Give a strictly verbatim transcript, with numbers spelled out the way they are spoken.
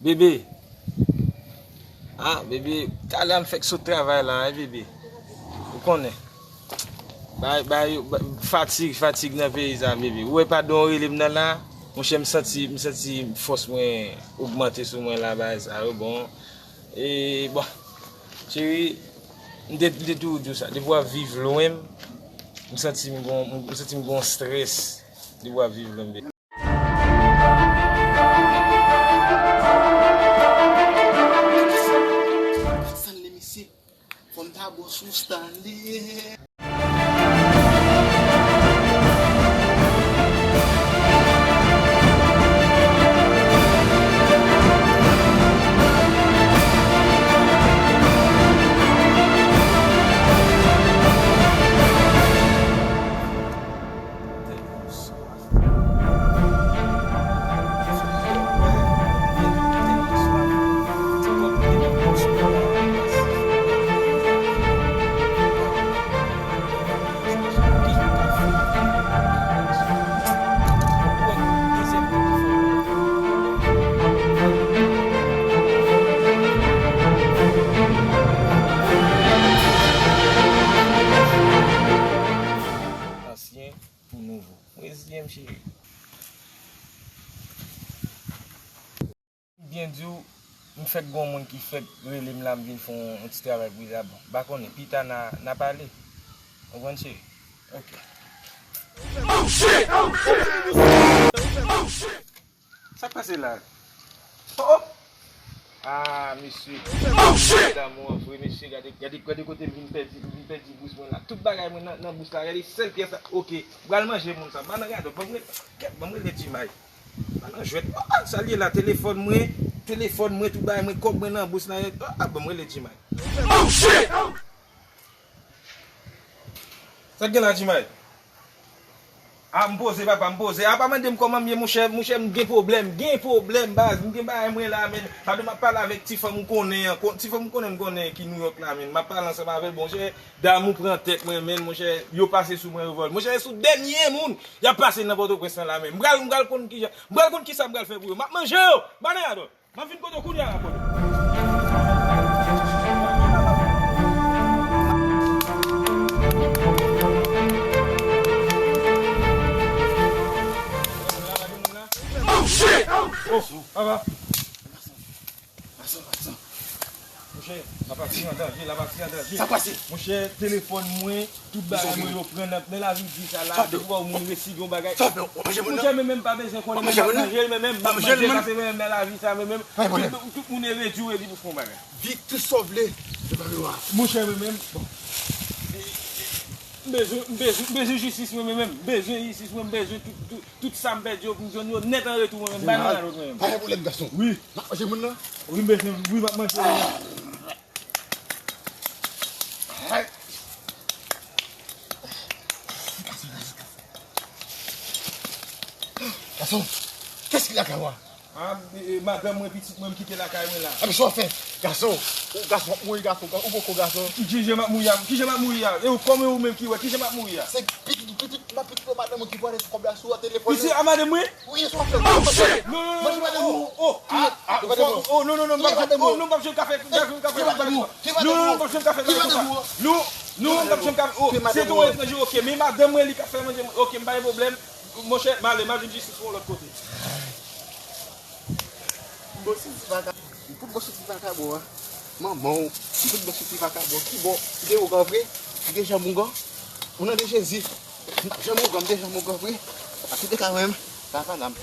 Bebe. Ah, bebe, talè a m fèk sot travay la, wi, bebe. Ou konnen. Bay, bay, bay, fatig, fatig nan peyi sa, bebe. Ou wè pa don rele m nan la, monchè, m santi, m santi fòs mwen ogmante sou mwen la, bagay sa yo, bon. E, bon, cheri, m te, m te toujou di w sa. Depi w ap viv lwen m, m santi m gon, m santi m gon strès. Depi w ap viv lwen m. Stanley, mesye, fò m ta bon sou Stanley. Ansyen pou nouvo. Reziye m, cheri. Byen di w, m fèk gon moun ki fèk rele m la, m vin fè yon, yon ti travay pou li la. Bon, m pa konnen, pita n a, n a pale. Ou konprann, cheri? Ok. Sa k pase la? Oh, oh! Ah, mesye. Damou an vre, mesye. Gade, gade, gade kote m vin pèdi, m vin pèdi bous mwen la. Tout bagay mwen nan, nan bous la. Gade sèl pyès la. Ok. M pral manje moun sa. Ban nan gade, ban m rele, kèt, ban m rele Jimay. Pa nan jwèt. Ah, sa l ye la, telefòn mwen, telefòn mwen, tout bagay mwen, kòb mwen nan bous la. Ah, ban m rele Jimay. Sa k gen la, Jimay? Ah, m poze, papa, m poze. Ah, pa mande m kòman m ye, monchè, monchè, m gen pwoblèm, gen pwoblèm, baz. M gen bagay mwen la, men. Pandan m ap pale avèk ti fanm ou konnen an, kon-, ti fanm ou konnen m konnen ki Nouyòk la, men. M ap pale ansanm avè l, monchè, damou pran tèt mwen, men, monchè, yo pase sou mwen, yo vòl. Monchè, sou dènye moun. Y ap pase nan Pòtoprens lan la menm. M pral, m pral konn kijan, m pral konn kisa m pral fè pou yo. M ap manje yo! Ba nèg la dòl. M ap vin kote w kounye a la, kote. Oh, papa. Monchè, lapatri an danje, lapatri an danje. Sa pase? Monchè, telefòn mwen, tout bagay mwen yo pran nan, nan lavi di sa la, depi w wè yon moun resi yon bagay. Monchè, men menm pa bezwen konnen, men m ap manje l, men menm m ap manje l, paske men menm nan lavi sa, men menm, tout, tout moun e redwi w epi pou fè yon bagay. Di tout sa w vle, se pa vre wa. Monchè, men menm, bon. M bezwen, m bezwen, m bezwen jistis mwen, men menm, m bezwen jistis mwen, m bezwen tout, tout, tout sa m pèdi yo pou m jwenn yo nèt an retou mwen menm, bay mwen la lòt mwen menm. Pa gen pwoblèm, gason. Wi. M ap manje moun nan. Wi, m bezwen, wi, m ap manje. Gason, kès ki lakay ou a? Ah, e, e, madanm mwen, pitit mwen, m kite lakay mwen la. A, men sa w fè? Gason, ou gason w ap mouri, gason, ou poko gason. Kijan m ap mouri a? Kijan m ap mouri a? E ou, kòman ou menm ki wè? Kijan m ap mouri a? Se pitit, pitit, ma pitit, madanm mwen ki pwale sou kòb la sou telefòn. Pitit a madanm mwen? Wi, sa w ap fè? Non, non, non, non, non, oh, oh, ah, ah, oh, non, non, non, m p ap janm, oh, non, m p ap janm ka fè, m p ap janm ka fè, non, non, non, m p ap janm ka fè, non, non, m p ap janm ka fè, oh, se yon etranje, ok, men madanm mwen, li ka fè manje, ok, m pa gen pwoblèm, monchè, m ale, m al jwenn jistis yon lòt kote. M bon soti vakabon, m tout bon soti vakabon, an. Manman w, m tout bon soti vakabon, ki bò, ki gen ougan vre, ki gen janm ougan, o non de Jezi. Janm ougan, m te janm ougan vre. An tou de ka, mwen menm, sa pa la m.